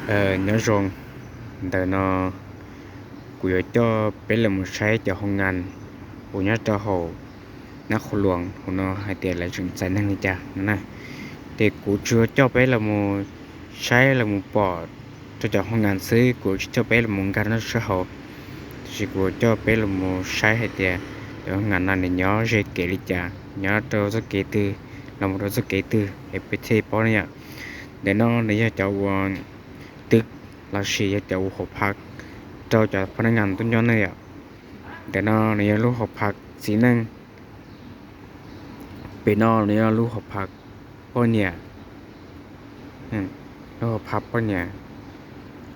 Nyob zoo, ntawm no kuv yuav coj peb los mus saib cov hoo nkas uas nyob rau hauv Nab Qhua Luas hauv no hais tias lawv tseem txais neeg li cas no na. Ces kuv tsuas coj peb los mus saib los mus pom rau cov hoo nkas xwb, kuv tsis coj peb los mus nkag nyob sab hauv, tiam sis kuv coj peb los mus saib hais tias cov hoo nkas no nws nyob ze kev li cas, nyob rau txoj kev twg los mus rau txoj kev twg es peb thiaj paub ne yom. Ntawm no nws yog cov uas twv lossis yog cov uas hauv phav rau cov phab nab nkas tuaj nyob ne yom. Ntawm no nws yog lub hauv phav txiv neej, pem no nws yog lub hauv phav poj niam, lub hauv phav poj niam.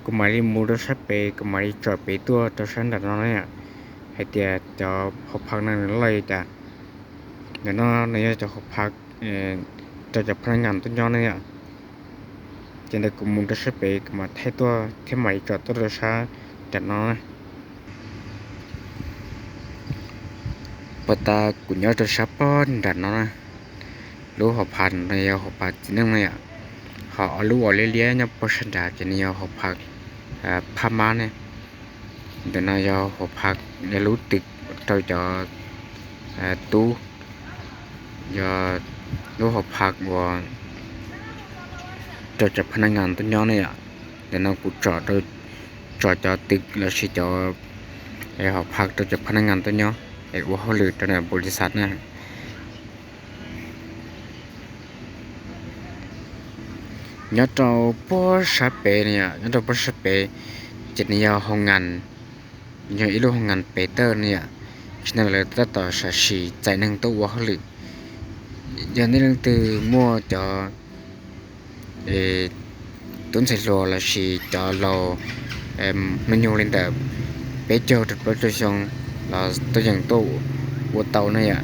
Kuv mam li mus rau sab pem, kuv mam li tsom pem tuaj rau sab nram no na yom, hais tias cov hauv phav no nws loj li cas. Ntawm no nws yog cov hauv phav rau cov phab nab nkas tuaj nyob ne yom. Ces ntawm kuv mus rau sab pem kuv mam thaij tuaj thiab mam li tsom tuaj rau sab nram no na. Puag ta kuv nyob rau sab pob nram no na, lub hauv phav no yog hauv phav txiv neej na yom. Ho ob lub uas liab liab nyob pob sab nrad ces nws yog hauv phav phab mab ne. Ntawm no yog hauv phav, yog lub twg rau cov tub, yog lub hauv phav uas rau cov phab nab nkas tuaj nyob ne yom. Ntawm no kuv tsom cov twg lossis cov hauv phav rau cov phab nab nkas tuaj nyob es ua hauj lwm rau nram npaum li xav na. Nyob rau puag sab pem ne yom, nyob rau puag sab pem ces nws yog hoo nkas, yog ib lub hoo nkas pem tawj ne yom. Tsis tas lawv tab tom sam sim txais neeg tuaj ua hauj lwm. Yog nej leej twg muaj cov tub ntxhais hluas lossis cov laus hnub nyoog li ntawm peb caug rau plaub caug xyoo los tuaj yeem tuaj ua tau ne yom.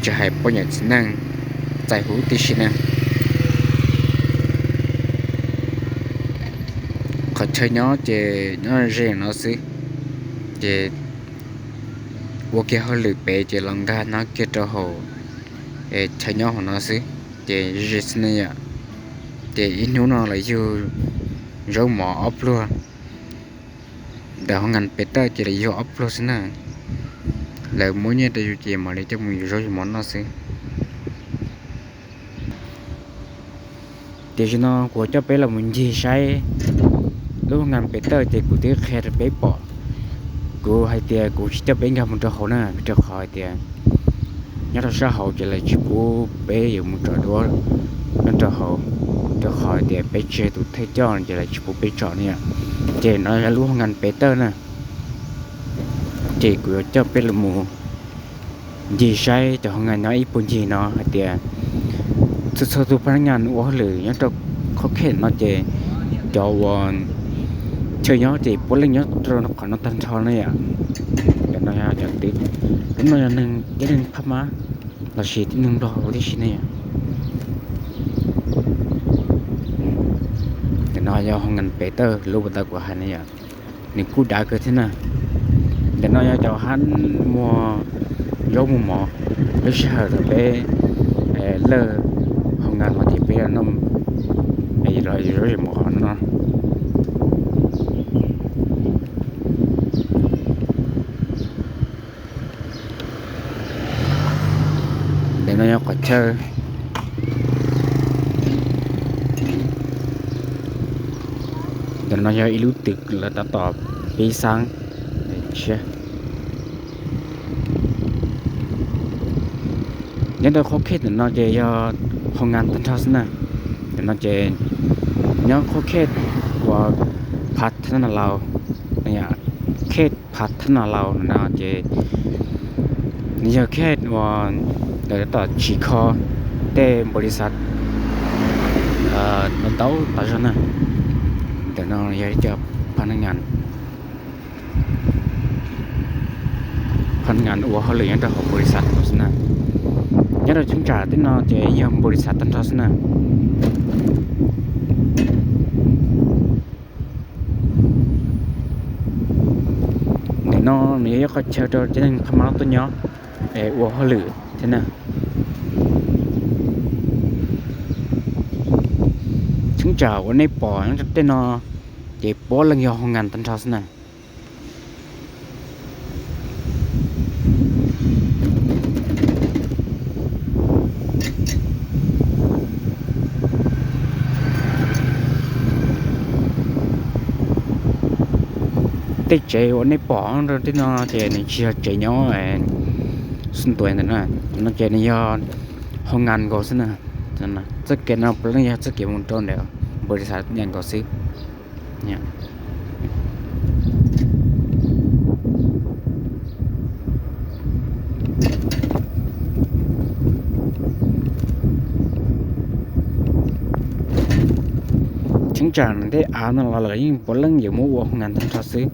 Tsis hais poj niam txiv neej txais huv tib si na. Qhov chaw nyob ces nyob ze no xwb, ces ua kiag hauj lwm pem ces los nkag no kiag rau hauv chaw nyob hauv no xwb, ces ze xwb ne yom. Ces ib hnub no lawv yug zaub mov ob pluag, ntawm hoo nkas pem tawj ces lawv yug ob pluag xwb na. Lawv muab nyiaj rau yus ces mam li coj mus yuav zaub yuav mov noj xwb. Tiam sis no kuv coj peb los mus ncig saib lub hoo nkas pem tawj ces kuv twb qhia rau peb pom. Kuv hais tias kuv tsis coj peb nkag mus rau hauv na, vim rau qhov hais tias nyob rau sab hauv ces lawv tsis pub peb yuav mus tsom duab nyob rau hauv, rau qhov hais tias peb tsis yog tus thawj coj ces lawv tsis pub peb tsom ne yom. Ces no yog lub hoo nkas pem tawj na, ces kuv yuav coj peb los mus ncig saib cov hoo nkas nyob ib puag ncig no hais tias txhua txhua tus phab nab nkas ua hauj lwm nyob rau qhov khej no ces cov uas chaw nyob ces puav leej nyob rau qhov no tag nrho ne yom. Cov no yog cov twv, lub no yog neeg, tib neeg phab mab lossis tib neeg nplog huv tib si ne yom. Ntawm no yog hoo nkas pem tawj lub puag ta kuv hais ne yom, nws kuj dav kawg thiab na. Ntawm no yog cov hab muag zaub muag mov, lub sij hawm thaum peb lawj hoo nkas los ces peb los noj, los zaub mov qhov no. Ntawm no yog qhov chaw, ntawm no yog ib lub twg lawv tab tom pib xab tshiab. Nyob rau qhov khej ntawm no ces yog hoo nkas tag nrho xwb na. Ntawm no ces nyob qhov khej uas Phav Thab Nas Laus, khej Phav Thab Nas Laus no ces nws yog khej uas lawv tab tom tsim kho tej npaum li xav ntau ntau tas zog na. Ntawm no yog ib co phab nab nkas, phab nab nkas ua hauj lwm nyob rau hauv npaum li xav xwb na. Nyob rau cheeb tsam tej no ces yog npaum li xav tag nrho xwb na. Ntawm no nws yog ib qhov chaw rau cov neeg phab mab tuaj nyob es ua hauj lwm thiab na. Cheeb tsam uas nej pom nyob rau tej no ces puav leej yog hoo nkas tag nrho xwb na. Tej tsev uas nej pom rau tej no ces nws tsis yog tsev nyob xwb ntuas ntawm no, no ces nws yog hoo nkas nkaus xwb na. Txoj kev no puav leej yog txoj kev mus rau ntawm npaus lis xav yam nkaus xwb. Cheeb tsam tej av no los lawv yeej puav leej yuav muab ua hoo nkas tag nrho xwb.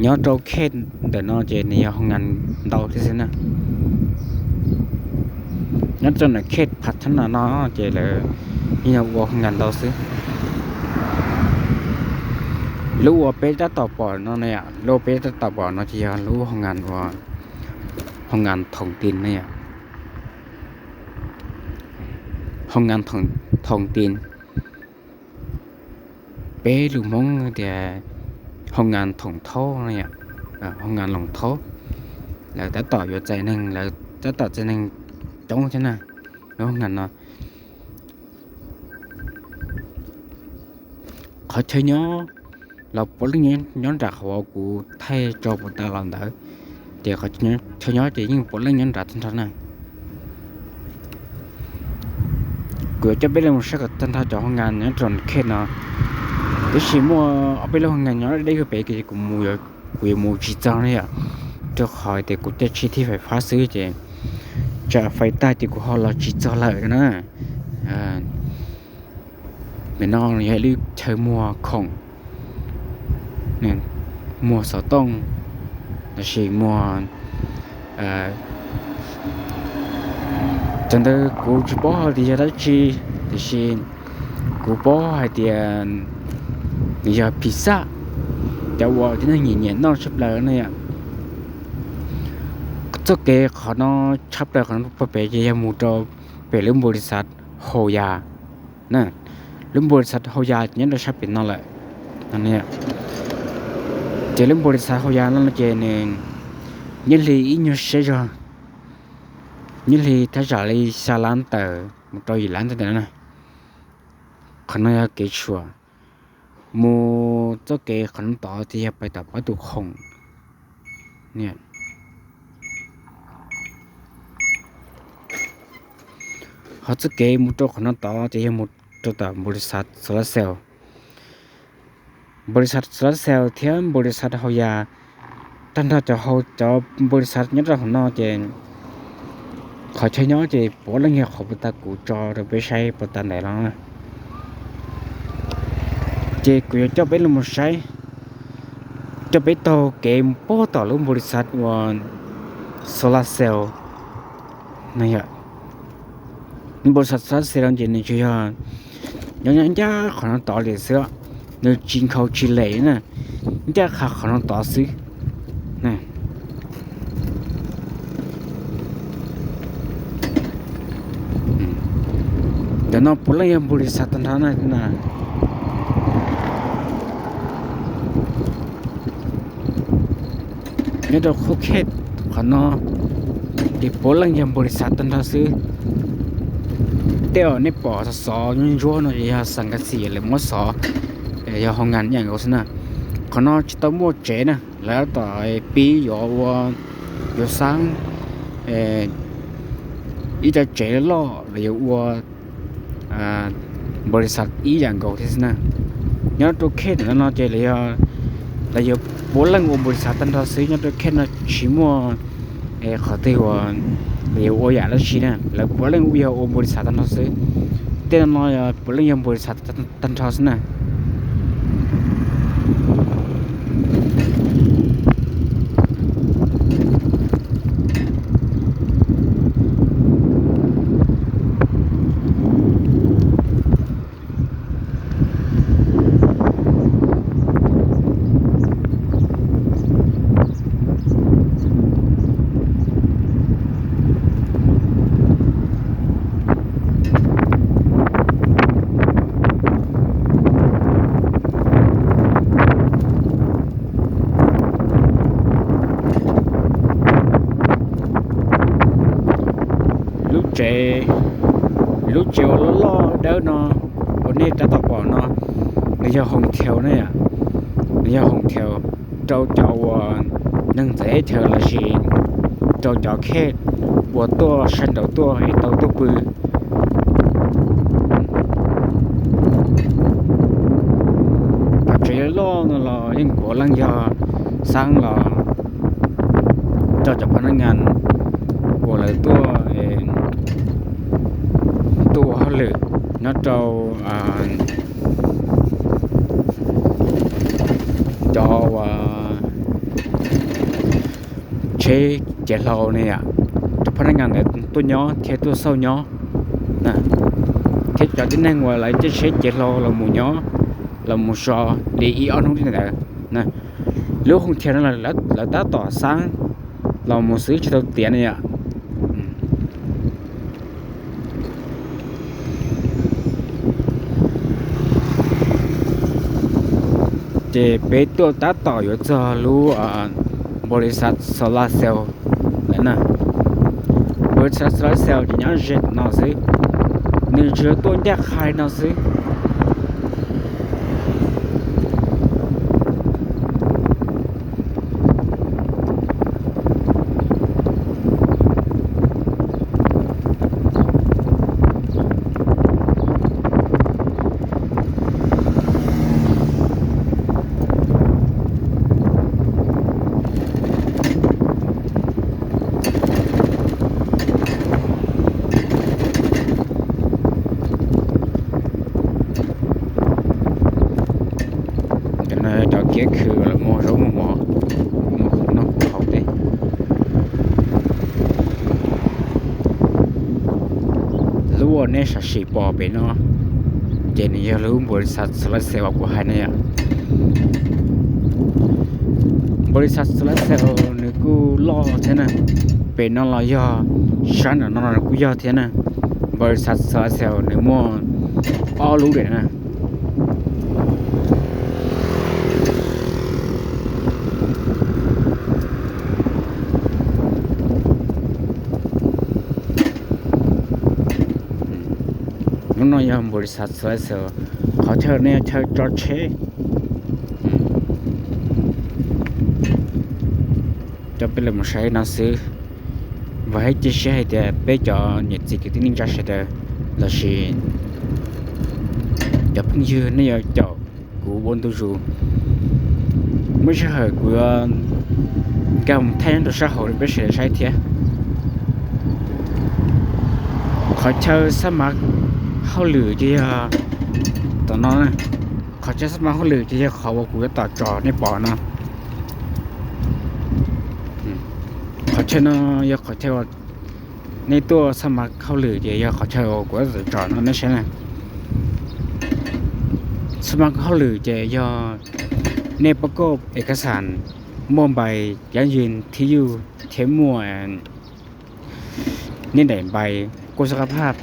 Nyob rau khej ntawm no ces nws yog hoo nkas ntau thiab xwb na. Nyob rau ntawm khej phav thab no no ces lawv yeej yog ua hoo nkas ntau xwb. Lub uas peb tab tom pom no, lub uas peb tab tom pom no ces yog lub hoo nkas uas hoo nkas thoom ti na yom. Hoo nkas thoom ti, peb lus Hmoob tias hoo nkas thoom thaub no yom, hoo nkas loos thaub. Lawv tab tom yuav txais neeg, lawv tab tom txais neeg coob thiab na, lub hoo nkas no. Qhov chaw nyob los puav leej nyob nram qhov uas kuv thaij tso puas tas los ntawd, ces qhov chaw nyob ces yeej puav leej nyob nram tag nrho na. Kuv yuav coj peb los saib kom tag nrho cov hoo nkas nyob rau khej no. Tab sis muaj ob peb lub hoo nkas nyob deb deb pem ces kuv, kuv yuav mus tsis txog na yom, rau qhov tias kuv caij tsheb thib fais fab xwb ces tsam fais tag ces kuv ho los tsis txog lawm na. Nim no yog ib lub chaw muag khoom, muag xov tooj, tab sis muag, thaum ntawd kuv tsis paub hais tias yog dab tsi, tiam sis kuv paub hais tias nws yog pizza, cov uas tib neeg nyiam nyiam noj tshaj plaws na yom. Txoj kev qhov no tshaj plaws qhov no pem ces yog mus rau pem lub npaus lis xav Hau Yas na. Lub npaus lis xav Hau Yas nyob rau sab pem no lawm. Ces lub npaus lis xav Hau Yas no ces nws nyob li ib nyuag siab zog, nyob li thaj tsam li xya lab tawm mus rau yim lab ntawd na. Qhov no yog kev tshuam mus txoj kev qhov no tod ces yog pais tom pob tus khoom. Ho txoj kev mus rau qhov no tod ces yog mus rau tom npaus lis xav Solar Cell. Npaus lis xav Solar Cell thiab npaus lis xav Hau Yas, tag nrho cov hau cov npaus lis xav nyob rau hauv no ces qhov chaw nyob ces puav leej yog qhov puag ta kuv tso rau peb saib puag ta ntawd los na. Ces kuv yuav coj peb los mus saib, coj peb taug kev mus puag tom lub npaus lis xav uas Solar Cell no. Npaus lis xav Solar Cell ces nws tsuas yog nyob ncaj qhov no tod li xwb, nws tsis nkhaus tsis lem na, ncaj qha qhov no tod xwb. Ntawm no puav leej yog npaus lis xav tag nrho na. Nyob rau khub khej qhov no ces puav leej yog npaus lis xav tag nrho xwb. Tej uas nej pom xov xov ntsuab ntsuab no ces yog xas nkas xim lawv muab xov, yog hoo nkas ib yam nkaus xwb na. Qhov no tsis tau muaj tsev na, lawv tab tom pib yuav ua, yuav xab ib co tsev loj los yuav ua npaus lis xav ib yam nkaus thiab xwb na. Nyob rau khej ntawm no ces lawv yuav puav leej ua npaus lis xav tag nrho xwb, nyob rau khej no tsis muaj qhov twg uas lawv yuav ua yam dab tsi na, lawv puav leej yog ua npaus lis xav tag nrho xwb. Tej no no puav leej yog npaus lis xav tag nrho xwb na. dawb no uas nej tab tom pom no, nws yog hoos thiaus ne yom. Nws yog hoos thiaus rau cov uas neeg txawv teb chaws lossis rau cov khej uas tuaj sab nraud tuaj es tau tuaj pw. Cov tsev loj no los yeej puav leej yog xab los rau cov phab nab nyas uas lawv tuaj, tuaj ua hauj lwm nyob rau cov uas tsheb ciav hlau ne yom, cov phab nab nyas ntawd tuaj nyob thiab tuaj xauj nyob, thiab cov tib neeg uas lawv caij tsheb ciav hlau los mus nyob, los mus so li ib ob hnub li ntawd. Lub hoos thiaus no lawv tab tom xab los mus xwb tsis tau tiav ne yom. Ces peb tuaj tab tom yuav txog lub npaus lis xav solar cell lawm na. Npaus lis xav solar cell ces nyob ze no xwb, nws tsuas tuaj ncaj qha no xwb. Cov no cov kiab khw los muag zaub muag mov, muag noj haus teb. Lub uas nej sam sim pom pem no ces nws yog lub npaus lis xav solar cell uas kuv hais ne yom. Npaus lis xav solar cell nws kuj loj thiab na. Pem no los yog, sab nram no los kuj yog thiab na. Npaus lis xav solar cell nws muaj ob lub diam na. Lub no yog npaus lis xav solar cell, qhov chaw no yog chaw tso tsheb. Coj peb los mus saib no xwb. Vam thiab cia siab hais tias peb cov niam txiv kwv tij neej tsa sawv daws lossis cov phooj ywg nej yuav caum kuv ua ntu zus. Muaj sij hawm kuv yuav nkag mus thaij nyob rau sab hauv rau peb sawv daws saib thiab. Qhov chaw xab mav hauj lwm ces yog tom no. Qhov chaw xab mav hauj lwm ces yog qhov uas kuv yuav tom tso nej pom no. Qhov chaw no yog qhov chaw uas nej tuaj xab mav hauj lwm ces yog qhov chaw uas kuv yuav tom tso no nej saib na. Xab mav hauj lwm ces yog nej pab koj es kaj xas, muaj npais yab ywg thib yuj thiab muaj nej daim npais kuj xab qab phaj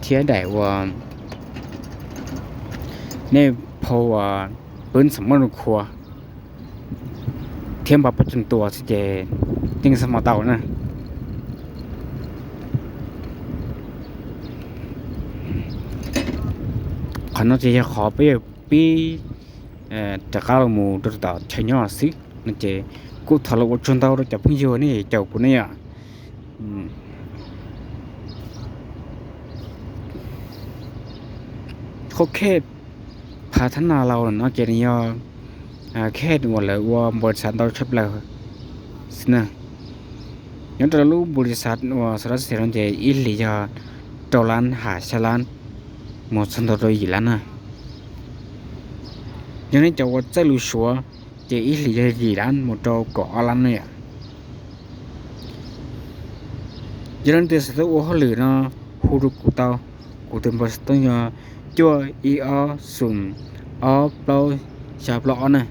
thiab daim uas nej phau uas pwb xam maj nus khua thiab npais pab tug tuas xwb ces yeej xab mav tau na. Qhov no ces yog qhov peb yuav pib rov qab los mus rau tom chaw nyob xwb no ces kuj thov los ua tsaug ntau rau cov phooj ywg nej caum kuv ne yom. Qhov khej Phav Thab Nas Laus no ces nws yog khej uas lawv ua npaus lis xav ntau tshaj plaws xwb na. Nyob rau lub npaus lis xav uas solar cell no ces ib hlis yog rau lab ham xya lab mus txog ntua rau yim lab na. Yog nej cov uas txawj lus Suav ces ib hlis yog yim lab mus rau kaum ob lab ne yom. Yog leej twg xav tuaj ua hauj lwm no hu rau kuv tau, kuv tus npawb xov tooj yog cuaj ib ob xoom ob plaub xya plaub ob na.